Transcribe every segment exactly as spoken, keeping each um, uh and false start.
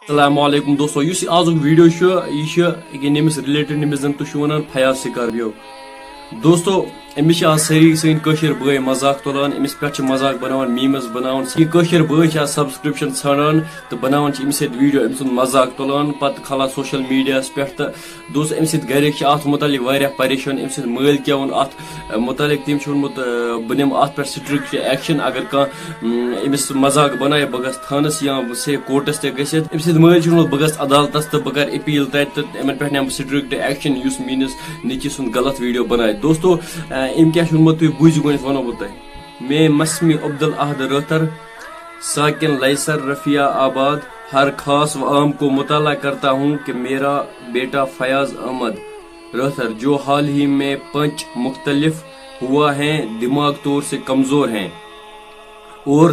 السلام علیکم دوستو، یُس یہِ آزُک ویڈیو چھُ، یہِ چھُ أکہِ نٔمِس رِلیٹڈ، نٔمِس زَن تُہۍ چھِو وَنان فیاض سکارپیو۔ دوستو، أمِس چھِ آز سٲری سٲنۍ کٲشِر بٲے مذاق تُلان، أمِس پٮ۪ٹھ چھِ مذاق بَناوان، میٖمٕز بَناوان۔ یہِ کٲشِر بٲے چھِ آز سبسکرپشن ژھانڈان تہٕ بَناوان چھِ أمِس سۭتۍ ویڈیو، أمۍ سُنٛد مذاق تُلان، پَتہٕ کھالان سوشل میڈیاہَس پٮ۪ٹھ۔ تہٕ دوستو، أمۍ سٕنٛدۍ گَرِکۍ چھِ اَتھ مُتعلِق واریاہ پریشان، أمۍ سٕنٛدۍ مٲلۍ کیٛاہ ووٚن اَتھ مُتعلِق۔ تٔمۍ چھُ ووٚنمُت، آ، بہٕ نِمہٕ اَتھ پٮ۪ٹھ سٹرکٹ ایکشن، اگر کانٛہہ، م، أمِس مذاق بَنایہِ، بہٕ گژھٕ تھانَس یا بہٕ سیٚہہِ کورٹَس تہِ گٔژھِتھ۔ أمۍ سٕنٛدۍ مٲلۍ چھِ ووٚنمُت، بہٕ گژھٕ عدالتَس تہٕ بہٕ کَرٕ اپیٖل تَتہِ تہٕ یِمَن پٮ۪ٹھ نِمہٕ بہٕ سٹرکٹ ایکشن، یُس میٛٲنِس نیٚچوِ سُنٛد غلط ویڈیو بَنایہِ۔ دوستو، آ، أمۍ کیٛاہ چھُ ووٚنمُت، تُہۍ بوٗزِو گۄڈٕنٮ۪تھ، وَنو بہٕ تۄہہِ۔ میں مسمی عبدالاحد رٲتھر، ساکن لیسر رفیع آباد، ہر خاص و عام کو مطالعہ کرتا ہوں کہ میرا بیٹا فیاض احمد رٲتھر، جو حال ہی میں پنچ مختلف ہوا ہیں، دماغ طور سے کمزور ہیں اور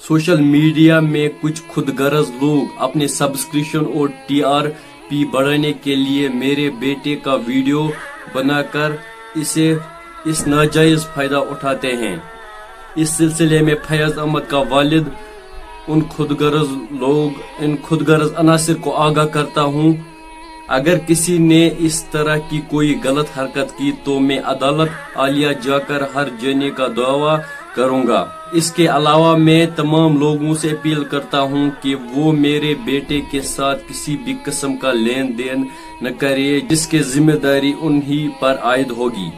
سوشل میڈیا میں کچھ خود غرض لوگ اپنے سبسکرپشن اور ٹی آر پی بڑھانے کے لیے میرے بیٹے کا ویڈیو بنا کر اسے، اس ناجائز فائدہ اٹھاتے ہیں۔ اس سلسلے میں فیاض احمد کا والد ان خود غرض لوگ، ان خود غرض عناصر کو آگاہ کرتا ہوں۔ اگر کسی نے اس طرح کی کوئی غلط حرکت کی تو میں عدالت عالیہ جا کر ہر جنے کا دعویٰ کروں گا۔ اس کے علاوہ میں تمام لوگوں سے اپیل کرتا ہوں کہ وہ میرے بیٹے کے ساتھ کسی بھی قسم کا لین دین نہ کرے، جس کی ذمہ داری انہی پر عائد ہوگی۔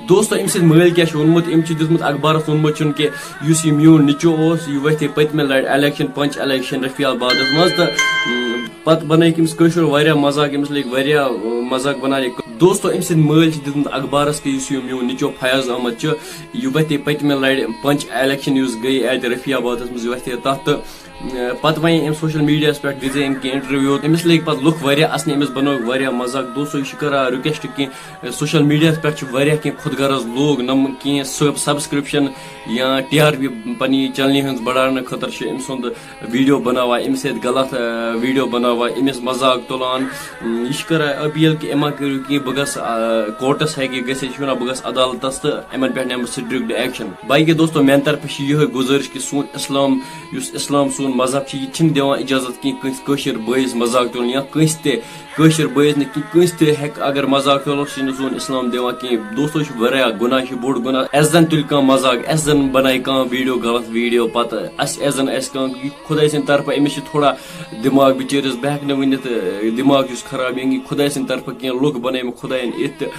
دوستو، أمۍ سٕنٛدۍ مٲلۍ کیٛاہ چھُ ووٚنمُت؟ أمۍ چھُ دیُتمُت اخبارس ووٚنمُت چھُنہٕ کہِ یُس یہِ میون نیٚچو اوس، یہِ وۄتھِ پٔتمہِ لٹہِ الیکشن، پنچ الیکشن رفیع آبادس منٛز تہٕ، م، پتہٕ بنٲوِکھ أمِس کٲشُر واریاہ مذاق، أمِس لٔگۍ واریاہ، م، مذاق بناونٕکۍ۔ دوستو، أمۍ سٕنٛدۍ مٲلۍ چھِ دیُتمُت اخبارس کہِ یُس یہِ میون نیٚچو فیاض احمد چھُ، یہِ وۄتھِ پٔتمہِ لٹہِ پنچ الیکشن یُس گٔے اتہِ رفیع آبادس منٛز، یہِ وۄتھِ تتھ تہٕ، م، پتہٕ وۄنۍ أمۍ سوشل میڈیاہس پٮ۪ٹھ دِژے أمۍ کینٛہہ انٹرویو، أمِس لٔگۍ پتہٕ لُکھ واریاہ اسنہِ، أمِس بنووُکھ واریاہ مذاق۔ دوستو، یہِ چھُ کران رِکویسٹ کہِ سوشل میڈیاہس پٮ۪ٹھ چھِ واریاہ کینٛہہ خود غرض لوگ نم کینٛہہ سب-، سبسکرپشن یا ٹی آر پی پننہِ چینلہِ ہٕنٛز بڑاونہٕ خٲطرٕ چھِ أمۍ سُنٛد ویڈیو بناوان، أمِس سۭتۍ غلط، آ، ویڈیو بناوان، أمِس مذاق تُلان۔ م، یہِ چھِ کران اپیل کہِ أمۍ ما کٔرِو کینٛہہ، بہٕ گژھٕ، آ، کورٹس ہیٚکہِ گٔژھِتھ، یہِ چھُ ونان بہٕ گژھٕ عدالتس تہٕ یِمن پٮ۪ٹھ نِمہٕ بہٕ سٹرکٹ ایکشن۔ باقٕے دوستو، میانہِ طرفہٕ چھِ یِہے گُزٲرِش کہِ سون اسلام، یُس اسلام سون مذہب چھُ، یہِ تہِ چھُنہٕ دِوان اجازت کینٛہہ کٲنٛسہِ کٲشِر بٲیِس مذاق تُلُن یا کٲنٛسہِ تہِ کٲشِر بٲیِس نہٕ کینٛہہ، کٲنٛسہِ تہِ ہیٚکہِ، اگر مذاق تُلو، سُہ چھُنہٕ سون اسلام دِوان کینٛہہ۔ دوستو، یہِ چھُ واریاہ گۄناہ، یہِ چھُ بوٚڑ گۄناہ۔ اَسہِ زَن تُلہِ کانٛہہ مذاق، اَسہِ زَن بَنایہِ کانٛہہ ویڈیو، غلط ویڈیو، پَتہٕ اَسہِ، اَسہِ زَن آسہِ کانٛہہ، یہِ خۄداے سٕنٛدِ طرفہٕ، أمِس چھِ تھوڑا دٮ۪ماغ بِچٲرِس، بہٕ ہٮ۪کہٕ نہٕ ؤنِتھ، اَ، دٮ۪ماغ چھُس خراب، یعنی خۄداے سٕنٛدِ طرفہٕ کینٛہہ لُکھ بَنٲیمٕتۍ خۄدایَن یِتھ تہٕ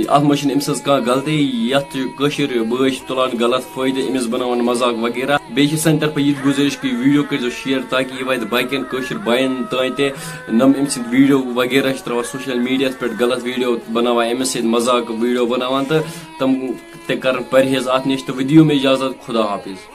اَتھ منٛز چھِنہٕ أمۍ سٕنٛز کانٛہہ غلطی، یَتھ چھِ کٲشِر بٲے چھِ تُلان غلط فٲیدٕ، أمِس بَناوان مذاق وغیرہ۔ بیٚیہِ چھِ سانہِ طرفہٕ یہِ تہِ گُزٲرِش کہِ ویڈیو کٔرۍزیو شیئر تاکہِ یہِ واتہِ باقین کٲشِر باین تام تہِ۔ نم أمۍ سٕنٛدۍ ویڈیو وغیرہ چھِ تراوان سوشل میڈیاہَس پٮ۪ٹھ، غلط ویڈیو بناوان، أمِس سۭتۍ مذاق ویڈیو بناوان تہٕ تِم تہِ کرن پرہیز اَتھ نِش۔ تہٕ وۄنۍ دِیِو مےٚ اجازت، خدا حافظ۔